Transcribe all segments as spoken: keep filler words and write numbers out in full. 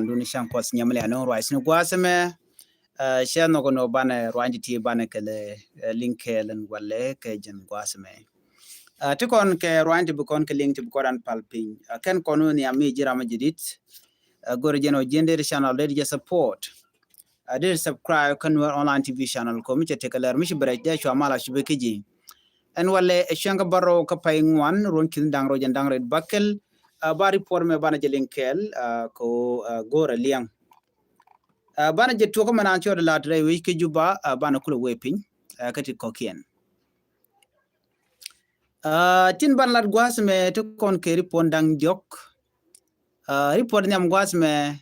Duni ca̱ŋ puɔth nyɛmɛ lɛ anɔŋ ruac ni gua̱a̱th ɛmɛ. Cɛ nhɔk ni banɛ ruac ti ti banɛ kɛ lɛ liŋ kɛɛl ɛn walɛ kɛ jɛn gua̱a̱th ɛmɛ. Ti kɔn kɛ ruac ti bi kɔn kɛ liŋ ti bi kɔn an pal piny. Kɛn kɔn ni ami ji̱ ram jɛ dit. Go̱rɛ jɛn ɔ ji̱n dee channel dee jɛ support. Dee subscribe kä Nuer Online T V channel kɔ mi cɛ tekɛ lɛr mi ci bɛ rɛc dee cua mal a ci bɛ kä ji̱. Ɛn walɛ ɛ cuɛŋ kä bärɔw kä pay ŋuan ruɔ̱n ki̱n da̱ŋ rɛw jɛn da̱ŋ rɛw bakel. Ba report mɛ banɛ jɛ liŋ kɛɛl kɛ go̱rɛ liɛŋ. Banɛ jɛ tuɔk mɛ nan cɔɔd lat rɛy wec kä Juba banɛ kulɛ wee piny kä ti kɔkiɛn. Tin ban lat gua̱a̱th mɛ ti kɔn kɛ report da̱ŋ diɔk. Report nhiam gua̱a̱th mɛ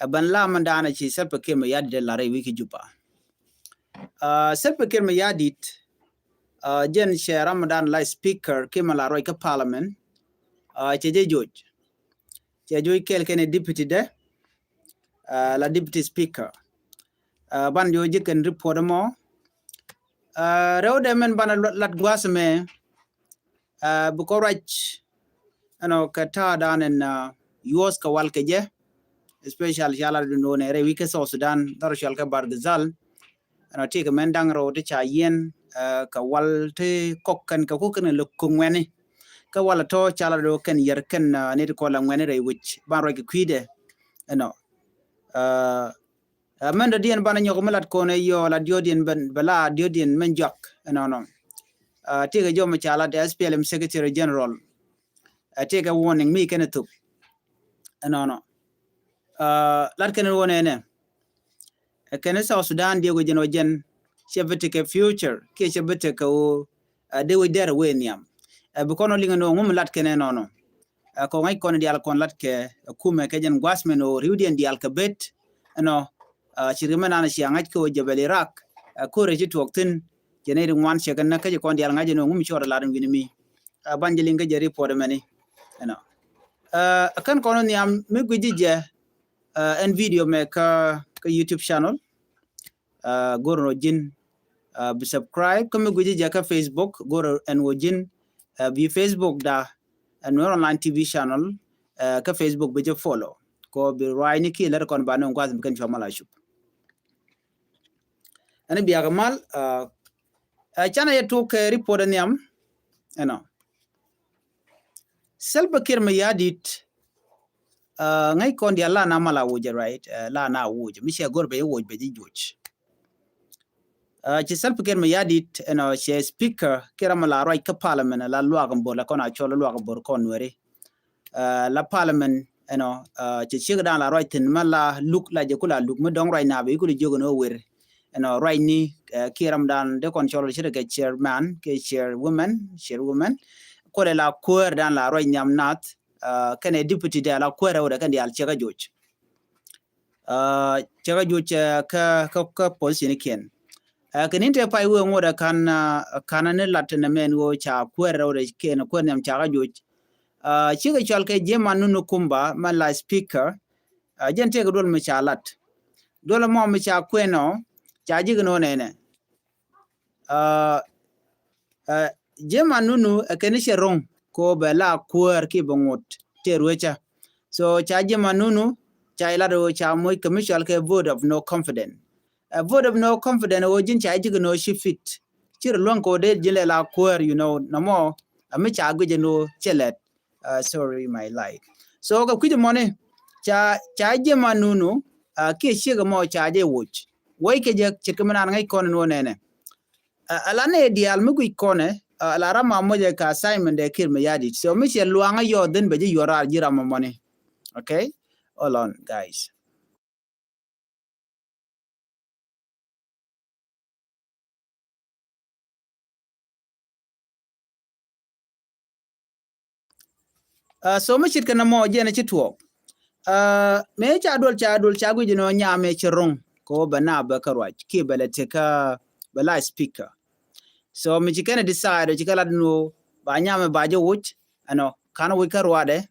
ɛ ban la mɛ daanɛ ci Salva Kiir mɛ yadit ɛ lat rɛy wec kä Juba. Salva Kiir mɛ yadit jɛn cɛ ram mɛ daan la speaker kiɛ mɛ la ruac kä parliament. Cɛ jɛ joc cɛ joc kɛɛl kɛn ɛ deputy dɛ la deputy speaker. Ban jɛ wä ji̱ kɛn report mɔ. Rɛw dɛ mɛn ban lat gua̱a̱th mɛ bi kɔ ruac ɛnɔ kɛ ta̱a̱ dan ɛn yuɔth kɛ wal kɛ jɛ. Especially cala dun wä nɛ rɛy wi̱i̱ kä South Sudan dhɔr cual kɛ Bargazal. Ɛnɔ tikɛ mɛn da̱ŋ rɛw ti ca yiɛn kɛ wal ti kɔk kɛn kɛ kuk kɛn lɛ kuk ŋuɛni. Kä wal tɔ cala do kɛn yɛr kɛn ni ti kɔl la ŋuɛni rɛy wi̱c ban ruac kɛ kui̱dɛ. Ɛnɔ mɛn dɔ̱diɛn banɛ nyɔk mi lat kɔn ɛ yɔ la diɔ̱diɛn bɛ la diɔ̱diɛn mɛn juak ɛnɔnɔ. Tikɛ jɔm ca lat S P L M Secretary General. Tikɛ warning mi kɛn ɛ thop ɛnɔnɔ. Lat kɛn ɛ wä nɛnɛ. Kɛn ɛ South Sudan diɛ wä jɛn wä jɛn cɛ bi tekɛ future kiɛ cɛ bi tekɛ wä dee wä dɛr wee nhiam. Bi kɔn wä liŋɛ ni wä ŋum lat kɛn ɛnɔnɔ. Kɔ ŋa̱c kɔn diaal kɔn lat kɛ kumɛ kɛ jɛn gua̱a̱th mɛn ɣöö ri̱wdiɛn diaal kɛ bet ɛnɔ. Cirkɛ mɛ nan cia ŋa̱c kɛ ɣöö jebel Iraq. Ko̱rɛ ci tuɔɔk thi̱n cɛ nɛy ri ŋuan cɛ kɛ näk kä ci kɔn diaal ŋa̱c ɛn ɣöö ŋum cɔɔr ɛ lat ɛn wi̱ni mi. Ban jɛ liŋ kä jɛ report ɛmɛni ɛnɔ. Kɛn kɔn nhiam mi gui̱c ji̱ jɛ ɛn video mɛ kä YouTube channel. Go̱r ɛn wä ji̱n bi subscribe kä mi gui̱ci jɛ kä Facebook. Go̱r ɛn wä ji̱n bi Facebook da ɛn Nuer Online T V channel kä Facebook bi jɛ follow. Kɔ bi ruacni ki lɛr kɔn ba ni gua̱th bi kɛn cua mal a cup. Ɛn biak mal ɛ canɛ yɛ tuk kɛ report ɛ nhiam ɛnɔ. Salva Kiir Mayardit ŋäc kɔn diaal la na mal a wuc ɛ right. La na wuc mi cɛ go̱r bɛ jɛ wuc bɛ jɛ juc. Ci Salva Kiir Mayardit ɛnɔ cɛ speaker kiɛ ram la ruac kä parliament la luak bor la kɔn a cɔl luak bor kɔn Nuɛri. La parliament ɛnɔ cɛ ciek dan la ruac thin ma la luk la jɛ kula luk mi dɔŋ ruac na bɛ ikuli jiök ɛnɔ wer. Ɛnɔ ruacni kiɛ ram dan de kɔn cɔl cɛ kɛ chairman kiɛ chairwoman, chairwoman. Kulɛ la kuäär dan la ruac nhiam nath kɛnɛ deputy de la kuäär ɛwdɛ kɛn diaal cɛ kä joc. Cɛ kä juc kä kä kä position kiɛn. Kɛ nin te pay wee ŋot ɛ kan kan ni lat ni mɛn wee ca kuɛɛr rɛw rɛ kiɛn kuɛɛr nhiam ca kä juc. Cikɛ cual kɛ Jema Nunu Kumba mɛn la speaker. Jɛn tëëkɛ duɔl mi ca lat duɔl mɔ mi ca kuɛn ɔ ca jik ni wä nɛnɛ. Jema Nunu ɛ kɛn i̱ cɛ ro̱ŋ ko bɛ la kuäär ki bɛ ŋot tëë ruecä. So ca Jema Nunu ca ilat ɣöö ca moc kɛ mi cɔal kɛ vote of no confidence. Ɛ vote of no confidence ɣöö ji̱n ca ji̱ kɛ ni ɣöö ci fit ci rɛ luäŋ ko dee ji̱n lɛ la kuäär, you know, nɔmɔ ɛ mi ca guic ɛn ɣöö cɛ lɛt. Sorry my light. So kɛ kui̱c mɔni ca ca Jema Nunu kiɛ ciek ɛmɔ ca jɛ woc. Woc kɛ jɛ ce̱tkɛ mi naan ŋäc kɔn ɛn ɣöö nɛnɛ. Ala nɛ diaal mi guic kɔnɛ ala ram ma moc ɛ ka assignment dɛ Kiir Mayardit. So mi cɛ luaŋä yɔɔth dhin bɛ ji̱ yuɔr raar ji̱ ram ma mɔni. Okay. Hold on guys. So mi cit kɛ nɔmɔ jɛn ci tuɔɔk. Mëë ca duɔl ca duɔl ca guic ni ɣöö nyamɛ ci ro̱ŋ kɛ ɣöö bɛ naap bɛ kä ruac kiɛ bɛ lɛ tekä bɛ la speaker. So mi ci kɛn ɛ decide ci kɛ lat ni ɣöö ba nyamɛ ba jɛ woc ɛnɔ kan woc kä ruadɛ.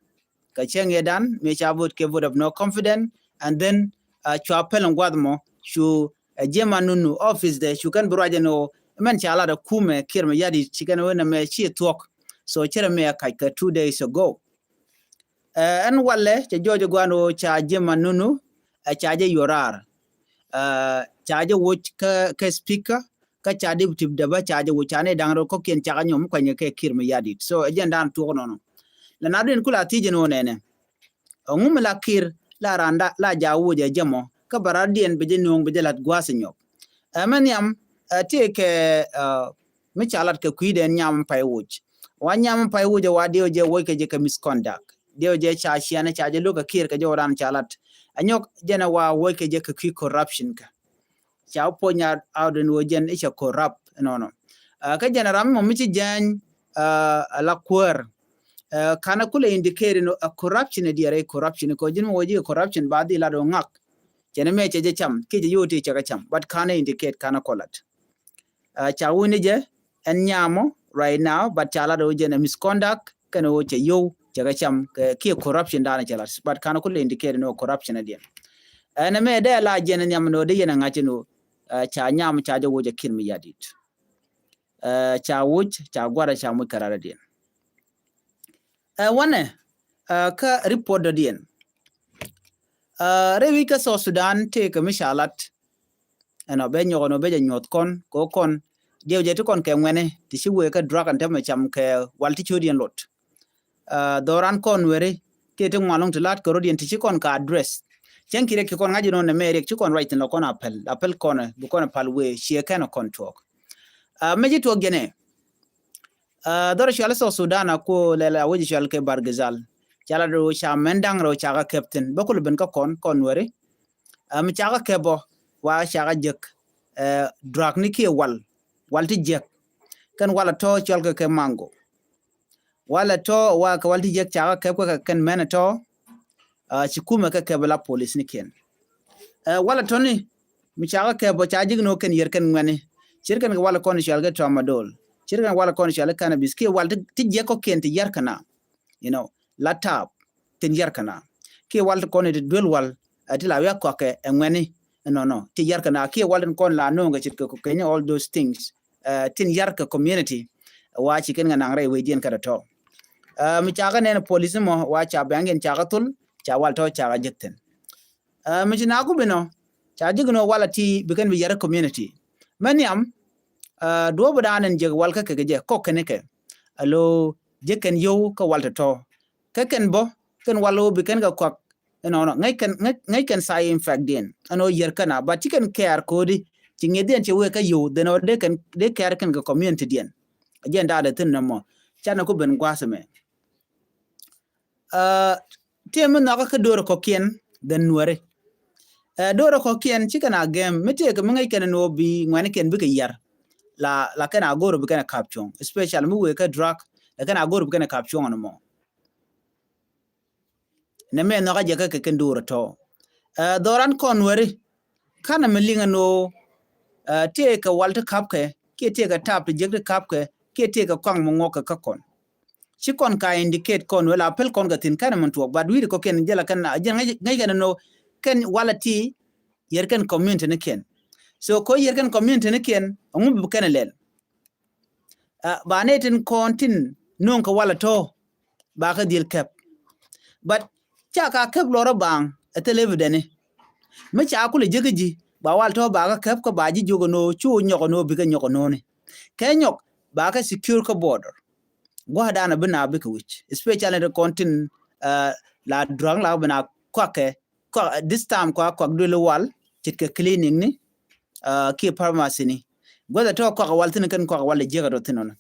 Kɛ cäŋ yɛ dan mëë ca vote kɛ vote of no confidence and then cua pɛl in guath mɔ cu ɛ Jema Nunu office dɛ cu kɛn bi ruac ɛn ɣöö mɛn ca lat ɛ kumɛ Kiir Mayardit ci kɛn ɣöö nɛmɛ ci thuɔ̱k. So cɛ rɛ mëë kac kɛ two days ago. Ɛn walɛ cɛ jɔɔc guan ɣöö ca jɛ ma nunu, ɛ ca jɛ yoraar. Ca jɛ woc kä speaker kä ca dip tip däbä ca jɛ woc ca ni da̱ŋ rɛw kɔ̱kiɛn cakɛ nyɔm kuanyɛ kɛ Kiir Mayardit. So ɛ jɛn da̱a̱n tuɔk nɔnɔ. Lɛ na duin kula thiec ɛn ɣöö nɛnɛ, ɛŋu mi la Kiir la randa la ja woc ɛ jɛ mɔ kä ba radiɛn bi jɛ nööŋ bi jɛ la̱t gua̱a̱th ɛ nyɔk. Ɛ mɛ nhiam ɛ tëëkɛ mi ca lat kɛ kui̱dɛn nyam pay woc. Wa nyam pay woc ɛ wa diɛw jɛ woc kɛ jɛ kɛ misconduct. Diɛw jɛ ca ciɛn ca jɛ lo̱k kɛ Kiir kɛ jɛ wä dan ca lat. Ɛ nyɔk jɛn ɛ wa woc kɛ jɛ kɛ kui̱ corruption kɛ. Ca wä puɔ̱ny out in wä jɛn i̱ cɛ corrupt nɔnɔ. Kä jɛn ɛ ram mɔ mi ci jɛny ɛ la kuäär. Kanɛ kulɛ indicate in ɛ corruption ɛ diɛrɛ corruption kɛ ji̱n mɔ wä ji̱ corruption ba dhi lat wä ŋak. Cɛn mɛ cɛ jɛ cam kiɛ jɛ yo̱o̱ ti cɛ kɛ cam but kanɛ indicate kanɛ kɔlat. Ca wuni jɛ ɛn nyamɔ right now but ca lat ɣöö jɛn ɛ misconduct kɛn ɣöö cɛ yo̱w cɛ kɛ cam kiɛ corruption danɛ cɛ lat but kanɛ kulɛ indicate ni ɣöö corruption ɛ diɛn. Ɛn ɛmɛ dee la jɛn ɛ nyam ni ɣöö dee yɛn ɛ ŋa̱c ni ɣöö ca nyam ca jɛ woc ɛ Kiir Mayardit. Ca woc ca guarɛ ca moc kɛ rat ɛ diɛn. Ɛ wanɛ kä report dɔ̱diɛn. Rɛy wi̱c kä South Sudan tëëkɛ mi ca lat. Ɛnɔ bɛ nyɔk ɛnɔ bɛ jɛ nyuɔth kɔn kɛ kɔn diɛw jɛ ti kɔn kɛ ŋuɛni ti ci wee kä drug ɛn tämɛ cam kɛ wal ti codiɛn lot. Dhɔran kɔn weri kiɛ ti ŋuan loŋ ti lat kɛ rodiɛn ti ci kɔn ka address. Cɛn ki riɛk ci kɔn ŋa̱c inɔ nɛ mɛ riɛk ci kɔn ruac thin lɔ kɔn apɛl apɛl kɔn bi kɔn apal wee ciɛ kɛn kɔn tuɔɔk. Mɛ ci tuɔɔk jɛnɛ. Dhɔr cual South Sudan a ku lɛl a wec cual kɛ Bargazal. Cala do ca mɛn daŋ rɛw ca ka kɛp thin bä kul ben kä kɔn kɔn weri. Mi ca ka kɛp bɔ wa ca ka jek drug ni kiɛ wal wal ti jek. Kɛn wal a tɔ cual kɛ kɛ mango. Wal a tɔ wa kɛ wal ti jek ca ka kɛp kɛ kɛn mɛn a tɔ. Ci kumɛ kɛ kɛp la police ni kiɛn. Wal a tɔ ni mi ca ka kɛp bɔ ca jek ni wä kɛn yer kɛn ŋuɛni. Cir kɛn kɛ wal a kɔn cual kɛ tramadol. Cir kɛn wal a kɔn cual kɛ cannabis kiɛ wal ti jek kɔ kiɛn ti yar kɛ na. You know, la taap tin yar kɛ na kiɛ wal ti kɔn ti duel wal. Ti la wiak kɔakɛ ɛ ŋuɛni ɛnɔnɔ ti yar kɛ na kiɛ wal tin kɔn la no̱o̱ŋ kɛ cit kɛ kɛ kɛnyɛ all those things. Tin yar kɛ community wa ci kɛn kɛ naŋ rɛy wecdiɛn kɛ tɔ̱tɔ̱. Mi ca kɛ nɛn police mɔ wa ca bɛŋdiɛn ca kɛ thol ca wal tɔ̱ ca kɛ jek thin. Mi ci na ku binɔ ca jek nɔ wal a ti bi kɛn bi yar community. Mɛ nhiam duɔ̱p dan in jek wal kä kɛ kɛ jɛ kɔk kɛn kɛ alo jek kɛn yow kä wal tɔ̱tɔ̱. Kä kɛn bɔ kɛn wal wä bi kɛn kɛ kɔak. Ɛnɔnɔ ŋäc kɛn ŋäc kɛn sa in fact diɛn ɛnɔ yɛr kɛn a but ci kɛn kɛɛr ko̱di. Ci ŋi̱eth diɛn ci wee kä yo̱w dhen ɔ dee kɛn dee kɛɛr kɛn kɛ community diɛn. Jɛn daadɛ thin nɔmɔ canɛ ku ben gua̱a̱th ɛmɛ. Tiɛ mi nhɔkä kä do̱r kɔ̱kiɛn dhen nuɛri. Do̱r kɔ̱kiɛn ci kɛn a gɛm mi tiɛ kɛ mi ŋäc kɛn ɛn ɣöö bi ŋuɛni kɛn bikɛ yɛr. La la kɛn a go̱r bi kɛn a kap cuɔ̱ŋ especially mi wee kä drug. La kɛn a go̱r bi kɛn a kap cuɔ̱ŋ ɛn mɔ. Nɛ mɛ nhɔkä jɛ kä kɛ kɛn do̱r tɔ. Dhɔran kɔn weri kanɛ mi liŋ ɛn ɣöö tëë kɛ wal ti kapkɛ kiɛ tëë kɛ tap ti jek ti kapkɛ kiɛ tëë kɛ kɔaŋ mi ŋuɔk kɛ kä kɔn. Ci kɔn ka indicate kɔn weri la pɛl kɔn kɛ thi̱n kanɛ min tuɔɔk but wi̱i̱ ti kɔ̱kiɛn jɛ la kɛn jɛ ŋäc kɛn ɛn ɣöö kɛn wal a ti yɛr kɛn community ni kiɛn. So kɔ yɛr kɛn community ni kiɛn ɛŋu bi kɛn ɛ lɛl. Ba nɛ tin kɔn tin no̱o̱ŋ kɛ wal a tɔ ba kä dhil kɛp. But ca ka kɛp lɔrä baŋ ɛ thil evidence. Mi ca kulɛ jek ji̱ ba wal tɔ ba kä kɛp kä ba ji̱ jiök ɛn ɣöö cu nyɔk ɛn ɣöö bikɛ nyɔk ɛn ɣöö ni kɛ nyɔk ba kä secure kä border. Gua̱a̱dan a bi na bikɛ wi̱c especially ti kɔn tin la drug la bi na kuakɛ. Kɔak this time kɔak kɔak duël wal ce̱tkɛ clinic ni kiɛ pharmacy ni. Guäth a tɔ̱ kɔak wal thi̱n kɛn kɔak wal jiäk a tɔ̱ thi̱n ɔnɔ.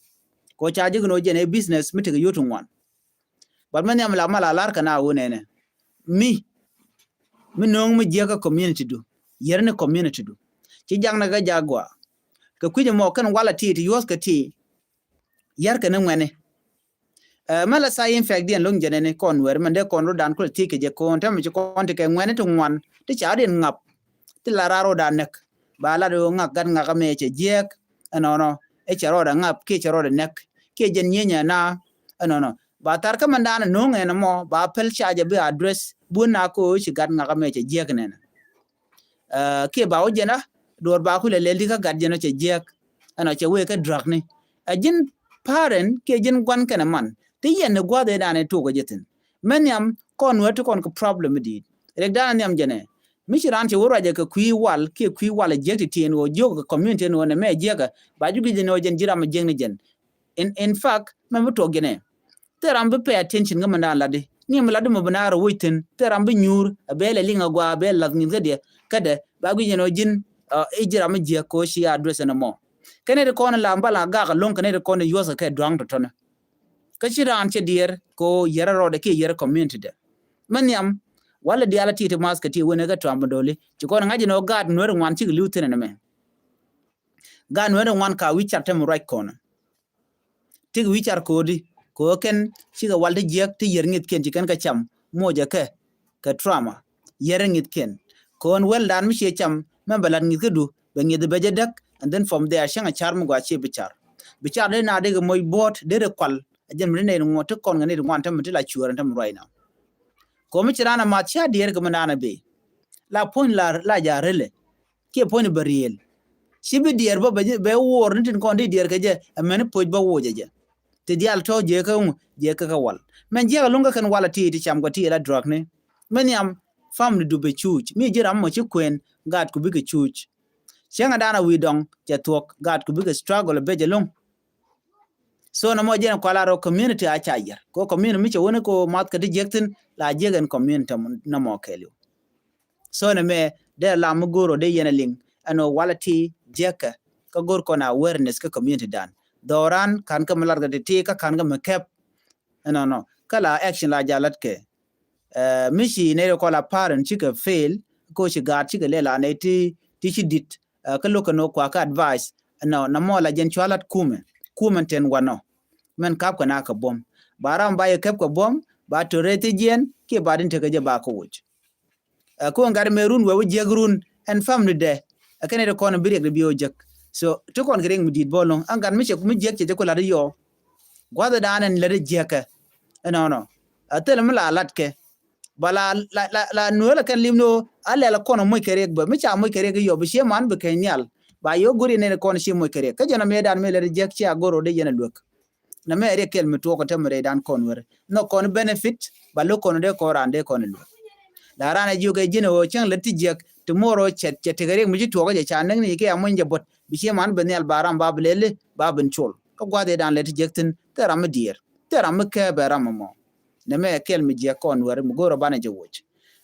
Kɔ ca ji̱k ni wä jɛn ɛ business mi tekɛ yot ŋuan. But mi nhiam la mal a lar kɛ na wä nɛnɛ mi mi no̱o̱ŋ mi jiäk kä community du yɛr ni community du. Ci jak ni kɛ jak gua kɛ kui̱c mɔ kɛn wal a ti ti yuɔth kɛ ti. Yar kɛ ni ŋuɛni. Mɛ la sa in fact diɛn loŋ jɛnɛ ni kɔn wɛr mɛn dee kɔn rodan kulɛ ti kɛ jɛ kɔn tɛmɛ ci kɔn ti kɛ ŋuɛni ti ŋuan ti ca diɛn ŋap. Ti la rar rodan nɛk ba la di ŋak gat ŋak amɛ cɛ jiɛk. Ɛnɔnɔ ɛ cɛ rɔɔdɛ ŋap kiɛ cɛ rɔɔdɛ nɛk kiɛ jɛn nyieny ɛna. Ɛnɔnɔ ba thar kä mɛn dan no̱o̱ŋ ɛn mɔ ba pɛl ca jɛ bi address bun na ko ci gat ŋak amɛ cɛ jiɛk nɛn. Kiɛ ba wä jɛn a duɔr ba kulɛ lɛl ti kä gat jɛn ɔ cɛ jiɛk. Ɛn ɔ cɛ wee kä drug ni a ji̱n parent kiɛ ji̱n guan kɛnɛ man ti yɛn ni gua̱th ɛ dan ɛ tok ɛ jɛ thin. Mɛ nhiam kɔn wä ti kɔn kɛ problem mi di̱i̱t. Rɛk dan nhiam jɛnɛ. Mi ci raan cɛ wä ruacɛ kɛ kui̱ wal kiɛ kui̱ wal a jiäk ti tiɛn wä jiök kɛ community ni wä nɛ mɛ jiäkä. Ba ju gi̱c ni wä jɛn ji̱ ram a jiäk ni jɛn. In, in fact, mɛ mi tuɔk jɛnɛ. Thil ram bi pay attention kä mɛ naan latdi. Ni mɛ latdi mɛ bi naar a wec thin. Thil ram bi nyuur a bɛ lɛ liŋ a gua a bɛ lath ŋi̱th kä diɛ. Kä dɛ ba gi̱c ni wä ji̱n, uh, i̱ ji̱ ram a jiäk ko ci address ni mɔ. Kɛn it kɔn la mbal a gak a loŋ kɛn it kɔn yuɔth kɛ duaŋ tɔtɔnɛ. Kä ci raan cɛ diɛɛr ko yɛrɛ rɔɔdɛ kiɛ yɛrɛ community dɛ. Mɛ nhiam, walɛ diaal a ti ti math kɛ ti wen ɛ kɛ tuam bä doli. Ci kɔn ŋa̱c inɔ gaat nuɛr ŋuan cikɛ li̱w thin ɛn mɛ. Gaat nuɛr ŋuan ka wi̱c car tɛm ruac kɔn. Tik wi̱c car ko̱di, ko kɛn cikɛ wal ti jiäk ti yɛr ŋi̱thkiɛn ci kɛn kɛ cam, mocɛ kɛ, kɛ trauma, yɛr ŋi̱thkiɛn. Ko̱n wäldan mi ciɛ cam, mɛn bɛ lat ŋi̱th kädu, bɛ ŋi̱th bɛ jɛ däk, and then from there, cäŋ a car mi gɔaa ciɛ bi car. Bi car dee na dee kɛ moc buɔ̱ɔ̱t, dee rɛ kual, a jɛn mi ti nɛy ŋuɔ̱t ti kɔn kɛ nɛy ŋuan tämɛ ti la cuäär ɛn tämɛ ruac na. Ko̱ mi ci raan a math cia diɛɛr kɛ mi naan a bee. La puɔ̱ny la, la ja rɛlɛ. Kiɛ puɔ̱ny bɛ riɛl. Ci bi diɛɛr bä bɛ, bɛ wuɔr ni tin kɔn ti diɛɛr kɛ jɛ, ɛ mɛn puɔ̱c bä wuɔc ɛ jɛ. Ti diaal tɔ̱ jiɛ kä ŋu, jiɛ kä kä wal. Mɛn jiɛk a luŋ kä kɛn wal a ti ti cam kɔ ti la drug ni. Mɛ nhiam, family du bɛ cuuc. Mi ji̱ ram mɔ ci kuɛn, gaat ku bikɛ cuuc. Cäŋɛ dan a wi̱i̱ dɔŋ, cɛ thuɔ̱k, gaat ku bikɛ struggle a bɛ jɛ luŋ. So nɛ mɔ jɛn kual a rɔ community a ca yɛr. Ko community mi cɛ wuni ko math kɛ ti jiɛk thin, la jiɛk ɛn community nɛ mɔ kɛɛliw. So nɛ mɛ dee lam mi go̱o̱r ɔ dee yɛn a liŋ ɛn ɔ wal a ti jiɛkɛ kä go̱o̱r kɔn awareness kä community dan. Dhɔran kan kä mi lat kɛ ti ti kä kan kä mi kɛp. Ɛnɔnɔ kä la action la jalat kɛ. Ɛ, mi ci nɛy rɛ kɔl a parent cikɛ fail ko ci gaat cikɛ lɛ la nɛy ti, ti ci dit. Ɛ, kä lo̱k kɛ nɔ kua kä advice. Ɛnɔ na mɔ la jɛn cua lat kumɛ. Kumɛ tɛn wanɔ. Mɛn kap kɛ na kɛ buɔm. Ba ram ba yɛ kɛp kɛ buɔm, ba tore ti jiɛn kiɛ ba din tekɛ jɛ ba kɛ woc. Ɛ, ko ŋa̱t mɛ run wɛ wä jiäk run ɛn family dɛ. Ɛ kɛn ɛ ti kɔn bi riɛk di bi wä jiäk. So ti kɔn kɛ riɛk mi di̱i̱t bɔl loŋ. Ɛ ŋa̱t mi cɛ mi jiäk cɛ jɛ ku lat i̱ yɔ. Gua̱th ɛ dan ɛn lät i̱ jiäkɛ. Ɛnɔnɔ. Ɛ thil mi la lat kɛ. Ba la, la, la, la nuel ɛ kɛn lim ni wä a lɛl ɛ kɔn ɛ moc kɛ riɛk bä. Mi ca moc kɛ riɛk i̱ yɔ bi cie man bi kɛ nhial. Ba yɛ wä go̱r yɛn ɛn kɔn cie moc kɛ riɛk. Kä jɛn ɛ mi ɛ dan mi lät i̱ jiäk cia go̱r wä dee yɛn ɛ luek. Nɛ mɛ riɛk kɛl mi tuɔɔk kä tɛm rɛy dan kɔn wɛr. Nɔ kɔn benefit, ba lo̱k kɔn dee kɔn raan dee kɔn luek. La raan a jiök ɛ ji̱n ɛ ɣöö cäŋ lät ti jiäk, ti mo̱o̱r ɣöö cɛ, cɛ tekɛ riɛk mi ci tuɔɔk ɛ jɛ ca näk ni kɛ a muny jɛ buɔt. Bi cie man ben nhial ba ram ba bi lɛli, ba ben col. Kä gua̱th ɛ dan lät ti jiäk thi̱n, thil ram mi diɛɛr, thil ram mi kɛɛp ɛ ram ɛmɔ. Nɛ mɛ kɛl mi jiäk kɔn wɛr, mi go̱o̱r ɛ banɛ jɛ woc.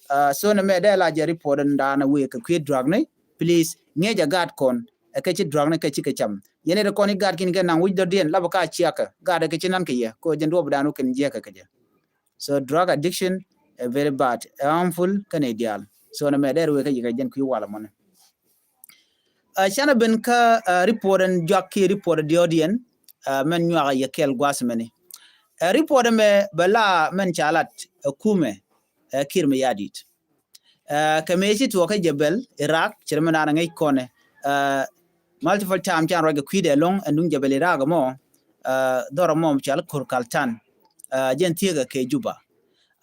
Ah, so nɛ mɛ dee la jɛ report in dan ɛ wëë kɛ kui̱ drug ni, please, ŋi̱eec ɛ gaat kɔn, ɛ kɛ ci drug ni kɛ ci kɛ cam. Yɛn ɛ ti kɔn i̱ gaat kin kɛ naŋ wi̱c dɔ̱diɛn, lapɛ ka ciakä, gaat ɛ kɛ ci nan kɛ yɛ, ko jɛn duɔp dan wä kɛn jiɛkɛ kɛ jɛ. So drug addiction, ɛ very bad, ɛ harmful, kɛn ɛ diaal. So nɛ mɛ dee ruëë kɛ yikɛ jɛn kui̱ walɛ mɔni. Ɛ canɛ ben kä, ɛ, report ɛn juak kiɛ report ɛ diɔ̱ɔ̱diɛn, ɛ, mɛn nyuakä yɛ kɛl gua̱a̱th mɛni. Ɛ report ɛmɛ bɛ la mɛn ca lat, ɛ kumɛ, ɛ Kiir Mayardit. Ɛ, kɛ mëë ci tuɔɔk kä Jebel, Iraq, ci rɛ mi naan ŋäc kɔnɛ. Ɛ, multiple time can ruac kɛ kui̱dɛ loŋ ɛn duŋ Jebel Iraq mɔ, ɛ, dhɔrɔ mɔ mi cɔal Kur Kaltan. Ɛ, jɛn thiekä kɛ Juba.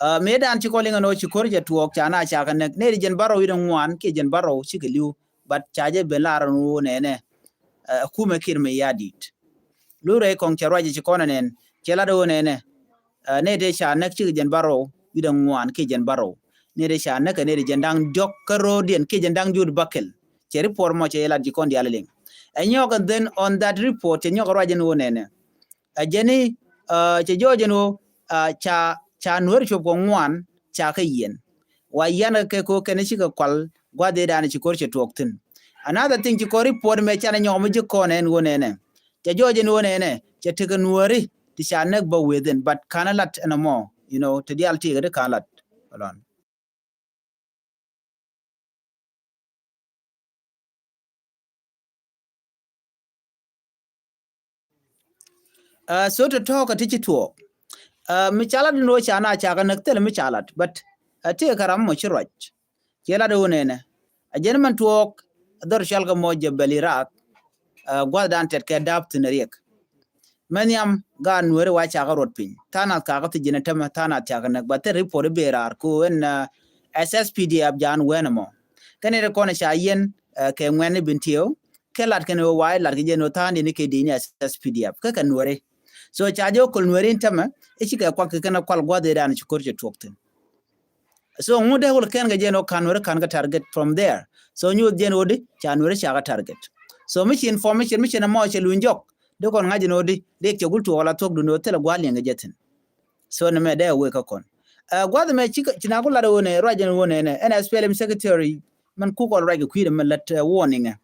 Ɛ, mëë dan ci kɔn liŋ ɛn ɣöö ci ko̱r cɛ tuɔɔk ca na ca kɛ näk. Nɛy ti jɛn bärɔw wi̱cdɛ ŋuan kiɛ jɛn bärɔw cikɛ li̱w. But ca jɛ ben lar ɛn ɣöö nɛnɛ. Ɛ, kumɛ Kiir Mayardit. Lurɛ kɔŋ cɛ ruac ci kɔn ɛ nɛn. Cɛ lat ɣöö nɛnɛ. Ɛ, nɛy tëë ca näk cikɛ jɛn bärɔw wi̱cdɛ ŋuan kiɛ jɛn bärɔw. Nɛy tëë ca näk kɛ nɛy tëë jɛn da̱ŋ diɔ̱k kä ro̱o̱diɛn kiɛ jɛn da̱ŋ diöt bäkɛl. Cɛ report mɔ cɛ lat ji̱ kɔn diaal liŋ. Ɛ nyɔk and then on that report cɛ nyɔk ruac ɛn ɣöö nɛnɛ. Ɛ jɛn i̱, ɛ, cɛ jɔɔc ɛn ɣöö, ɛ, ca, ca Nuäär cuɔp kɛ ŋuan ca kä yiɛn. Wa yian kɛ kɛ ɣöö kɛn cikɛ kual gua̱th ëëdan ci ko̱r cɛ tuɔɔk thi̱n. Another thing ci kɔn report mɛ canɛ nyɔk mi ji̱ kɔn ɛn ɣöö nɛnɛ. Cɛ jɔɔc ɛn ɣöö nɛnɛ cɛ tekɛ Nuääri ti ca näk bä within, but ka̱n lat ɛn ɛmɔ, you know, ti diaal ti kɛ ti ka̱n lat. Hold on. Ɛ, so tɔ̱tɔ̱ kɛ ti ci tuɔɔk. Ɛ, mi ca lat ni wä ca na ca kɛ näk thilɛ mi ca lat, but, ɛ, tëëkɛ ram mɔ ci ruac. Ciɛ lat wä nɛnɛ. Ɛ jɛn mɛn tuɔɔk, dhɔr cɔal kɛ mɔ Jebel Iraq. Ɛ, gua̱thdan tɛt kɛ dap thi̱n riɛk. Mɛ nhiam gaat Nuääri wa ca kɛ ruɔt piny. Tha̱a̱ŋ nath ka kɛ thi̱n ji̱n ɛ tämɛ, tha̱a̱ŋ nath ca kɛ näk. Ba thil report i̱ bëë raar ko ɛn, ɛ, S S P D F jaan wɛn ɛmɔ. Kɛn ɛ ti kɔn ca yiɛn, ɛ, kɛ ŋuɛ̈tni Bentiu. Kɛ lat kɛn ɣöö wa i̱ lat kɛ jɛn ɣöö tha̱a̱ŋdiɛn i̱ kɛ di̱i̱ni S S P D F. Kä kɛ Nuääri. So ca jɛ wä köl Nuɛri in tämɛ i̱ cikɛ kuak kɛ kɛn a kual gua̱th ëëdan ci ko̱r cɛ tuɔk thi̱n. So ŋut dee wul kɛn kɛ jɛn wä ka̱n Nuɛri ka̱n kɛ target from there. So nyuuth jɛn wä di ca Nuɛri ca kɛ target. So mi ci information mi ci nɛ mɔ cɛ luny jɔk dee kɔn ŋa̱c jɛn wä di dee cɛ gul tuɔk la thuɔk dun wä thilɛ gua̱l liɛŋ kɛ jɛ thi̱n. So nɛ mɛ dee wee kä kɔn. Ɛ gua̱th mɛ ci ci na ku lat wä nɛ ruac jɛn wä nɛ nɛ ɛn SPLM secretary mɛn kuk ɔl ruac kɛ kui̱dɛ mɛ lät warning ɛ.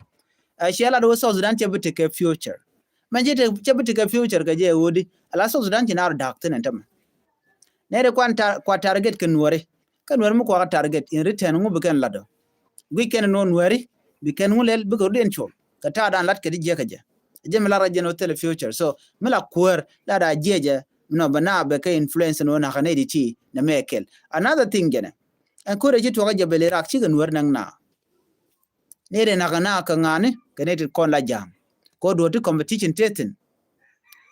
Ɛ ciɛ lat wä South Sudan cɛ bi tekɛ future. Mɛn cɛ bi tekɛ future kɛ jɛ ɣöödi ala South Sudan ci naar da̱k thi̱n ɛn tämɛ. Nɛy ti kuan tar kua target kɛ Nuɛri. Kä Nuɛri mi kuakä target in return ŋu bi kɛn lat ɔ. Guic kɛn nɔ Nuɛri bi kɛn ŋu lɛl bikɛ rut in col kɛ ta̱a̱ dan lat kɛ ti jiäkä jɛ. Jɛ mi lat rɔ jɛn ɔ thilɛ future so mi la kuäär lat a jiɛ jɛ. Nɔ bɛ na bɛ kɛ influence nɔ nakä nɛy ti ti nɛ mɛ kɛl. Another thing jɛnɛ ɛn ko̱rɛ ci tuɔkä jɛ bɛ li rak cikɛ Nuɛri näŋ na. Nɛy ti nakä na kɛ ŋa̱ni kɛ nɛy ti kɔn la ja̱a̱ŋ. Kɔ duɔ̱t ti competition te thi̱n.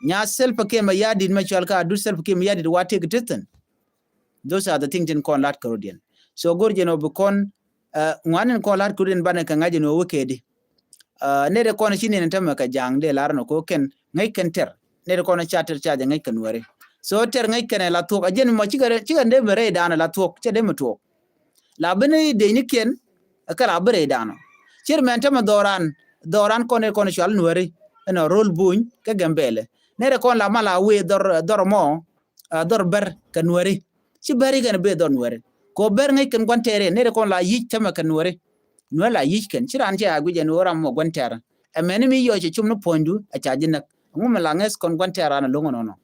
Nya Salva Kiir Mayardit mɛ cual ka a dut Salva Kiir Mayardit wa tëk te thi̱n. Those are the things tin kɔn lat kɛ rot yɛn. So go̱r jɛn ɔ bi kɔn ŋuan in kɔn lat kɛ rot yɛn banɛ kɛ ŋa̱c jɛn ɔ wä kɛ di. Nɛy ti kɔn ci niɛn tämɛ kɛ ja̱a̱ŋ dee lar nɔ kɛ wä kɛn ŋäc kɛn tɛr. Nɛy ti kɔn ca tɛr ca jɛ ŋäc kɛ Nuɛri. So tɛr ŋäc kɛn ɛ la thuɔk a jɛn mɔ cikɛ dee bɛ rɛy da̱a̱n ɛ la thuɔk cɛ dee mɛ tuɔk. La bi ni dec ni kiɛn ɛ kɛ la bi rɛy danɔ. Cir mɛn tämɛ dhɔran dhɔran kɔn i̱ kɔn cual Nuɛri ɛnɔ rol buny kä Gambɛlɛ. Nɛrɛ kɔn la mal a wee dhɔr dhɔr mɔ dhɔr bɛr kɛ Nuɛri. Ci bɛr ikɛn bi dhɔr Nuɛri kɛ bɛr ŋäc kɛn gua̱n tɛɛr in nɛrɛ kɔn la yic tämɛ kɛ Nuɛri. Nuɛri la yic kɛn ci ran cɛ a guic ɛn wä ram mɔ gua̱n tɛɛr. Ɛmɛni mi yɔc cɛ cum ni puɔ̱nydu ɛ ca ji̱ näk ɛŋu mi la ŋäc kɔn gua̱n tɛɛr ran ɛ lo̱ŋ ɛnɔnɔ.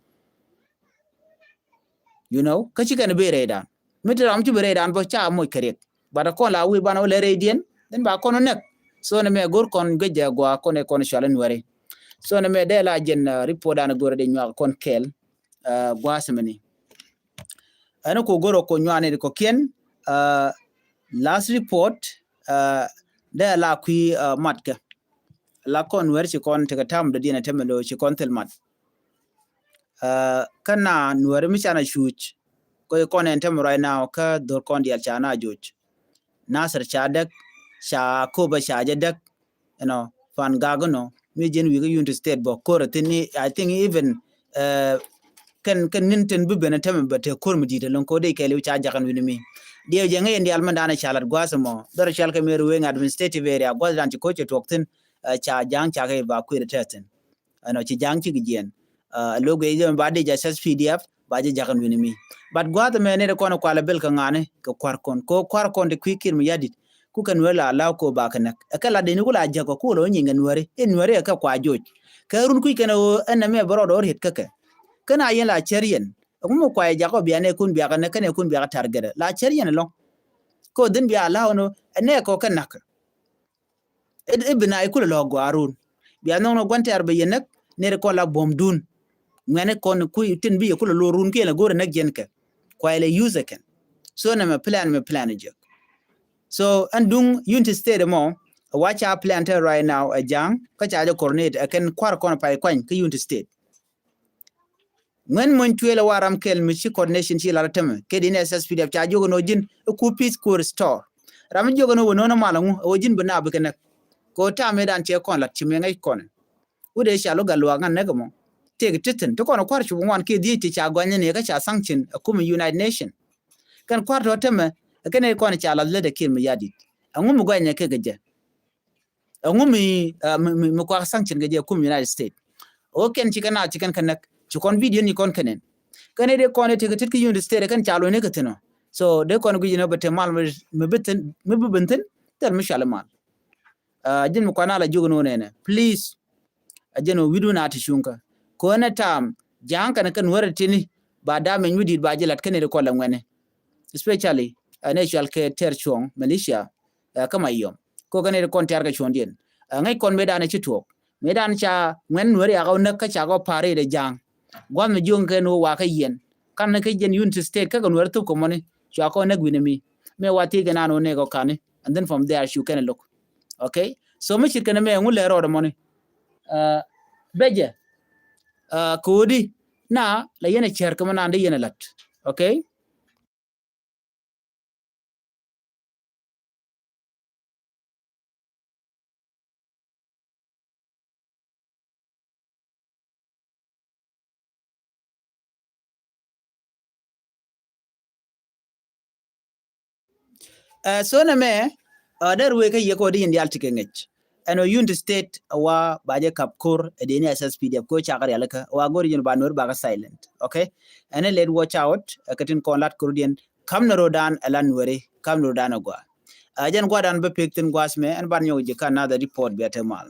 You know kä ci kɛn bi rɛy dan mi ti ram ci bi rɛy dan bä ca moc kɛ riɛk. But kɔn la wi̱i̱ ban wä lɛ rɛy diɛn then ba kɔn wä näk. So ni mɛ go̱r kɔn guic jɛ gua kɔn ɛ kɔn cual in wɛri. So ni mɛ dee la jɛn report dan go̱r di nyuak kɔn kɛɛl. Gua̱a̱th mini ɛn ku go̱r kɔ nyuani di kɔ kiɛn. Last report dee la kui̱ mat kɛ la kɔn wɛr ci kɔn tekɛ tam dɔ̱diɛn ɛ tämɛ lo̱ ci kɔn thil mat. Kä na Nuɛri mi canɛ cuuc kɔ i̱ kɔn ɛn tämɛ right now kä dho̱r kɔn diaal ca na joc. Nasir ca däk ca Koba ca jɛ däk. Ɛnɔ Pan Gak ɛnɔ mi ji̱n wi̱i̱ kä Unity State bä ko̱r ɛ thi̱n. I think even kɛn kɛn ni̱n tin bi ben ɛ tämɛ bä te ko̱r mi di̱i̱t ɛlɔ̱ŋ ko̱r dee kɛɛliw ca jakä wi̱ni mi. Diɛw jɛ ŋäc ɛn diaal mɛn da̱a̱n ɛ ca lat gua̱a̱th ɛmɔ dhɔr ɛ cual kɛ mi Ruweng administrative area gua̱a̱th da̱a̱n ci ko̱r cɛ tuɔɔk thi̱n. Ca ja̱a̱ŋ ca kɛ ba kui̱r ɛ tɛth thi̱n. Ɛnɔ ci ja̱a̱ŋ cikɛ jiɛn. Lo̱k ɛ jɛ ba dee jɛ SSPDF ba jɛ jakä wi̱ni mi. But gua̱a̱th ɛmɛ nɛy ti kɔn ɛ kualɛ bil kɛ ŋa̱ni kɛ kua̱r kɔn kɛ kua̱r kɔn ti kui̱ Kiir Mayardit. Ku kɛ Nuɛri la la̱w kɛ ba kɛ näk ɛ kɛ la deni ku la jäk kɔ ku lɔ nyiŋ kɛ Nuɛri in Nuɛri ɛ kɛ kua joc. Kɛ run kui̱ kɛn ɛ ɣöö ɛn nɛmɛ bä rɔɔdɛ ɣöö riet kä kɛ. Kɛn a yɛn la cär yɛn ɛŋu mi kua yɛ jakɔ bia nɛ kun bia kɛ näk kɛn ɛ kun bia kɛ target ɛ la cär yɛn ɛlɔ̱ŋ. Kɛ ɣöö dhin bia la̱w ɛn ɣöö ɛ nɛ kɔ kɛ näk. I̱ bi na i̱ kulɛ lɔ gɔaa run bia nhɔk ni gua̱n tɛɛr bɛ yɛ näk. Nɛr kɔn la buɔ̱m dun ŋuɛni kɔn kui̱ tin bi yɛ kulɛ lor run kiɛn la go̱rɛ näk jɛn kɛ. Kuay lɛ use kɛn. So nɛmɛ plan mɛ plan jek. So ɛn duŋ Unity State mɔ wa ca plan te right now ɛ ja̱a̱ŋ kä ca jɛ coordinate ɛ kɛn kua̱r kɔn pay kuany kä Unity State. Ŋuɛn muny tuëël ɛ wa ram kɛl mi ci coordination ci lar tämɛ kɛ di ni SSPDF ca jiök ɛn ɣöö ji̱n i̱ ku peace ku restore. Ram mi jiök ɛn ɣöö wä no̱n ɛ mal ɛŋu ɛ ɣöö ji̱n bi na bikɛ näk. Kɛ ɣöö ta̱a̱ mëëdan cɛ kɔn lat ci mëë ŋäc kɔn. Wut ëë ca lo̱k gat luaak ŋa̱n näk ɛmɔ. Tëëk ti thi̱n ti kɔn ɛ kua̱r cup ŋuan kiɛ dhiec ti ca gua̱ny ni kä ca sanction ɛ kumɛ United Nation. Kɛn kua̱r tɔ̱ tämɛ ɛ kɛn ëë kɔn ca lath lät ɛ Kiir Mayardit. Ɛŋu mi gua̱ny ɛ kɛ kɛ jɛ. Ɛŋu mi mi mi kuak sanction kɛ jɛ kum United States. Ɣöö kɛn ci kɛn a ci kɛn kɛ näk ci kɔn video ni kɔn kɛnɛn. Kɛn ɛ dee kɔn ɛ tekɛ tit kä United States kɛn ca luɔ̱ny ni kɛ thi̱n ɔ. So dee kɔn guic ni ɔ bɛ te mal mi bi thi̱n mi bi ben thi̱n thil mi cual mal. Ji̱n mi kuan a la jiök ni wä nɛnɛ please. A jɛn ɔ wi̱du na ti cuŋkä kɔn ɛ tam ja̱a̱ŋ kɛn kɛn wärɛ tini ba damage mi di̱i̱t ba ji̱ lat kɛn ɛ dee kɔn la ŋuɛni. Especially ɛ nɛ cual kɛ tɛr cuɔ̱ŋ militia. Ɛ kä Mayom. Ko kɛn ɛ kɔn tiar kɛ cuɔ̱ndiɛn. Ɛ ŋäc kɔn mëëdan ɛ ci tuɔɔk. Mëëdan ca ŋuɛn Nuɛri a ɣɔw näk kä ca ɣɔw pa̱a̱r rɛy dee ja̱a̱ŋ. Gua̱th mi jiöŋ kɛn wä wakä yɛn. Kan ni kä jɛn Unity State kä kɛ Nuɛri thuk kɛ mɔni. Cua kɔn näk wi̱ni mi. Mëë wa thiec kɛ naan wä nɛk ɔ kani. And then from there cu kɛn ɛ lo̱k. Okay. So mi cit kɛn ɛ mɛ ŋu lɛ rɔɔdɛ mɔni. Bɛ jɛ. Kɛ wä di na la yɛn ɛ cɛr kɛ mɔ naan di yɛn ɛ la̱t. Okay. Ɛ, so nɛ mɛ, ɛ, dɛr wee kä yɛ kɔ di yin dial ti kɛ ŋɛc. Ɛn ɔ Unity State wa ba jɛ kap kor ɛ dee ni S S P D F ko cakar yalɛ kä wa gor yin ba nuer ba kä silent. Okay. Ɛn ɛ let watch out ɛ kä tin kɔn lat kor diɛn kam ni rodan ɛ lan nueri kam ni rodan ɛ gua. Ɛ, jɛn gua dan bɛ pek tin guas mɛ ɛn ban nyɔk jikä another report bia te mal.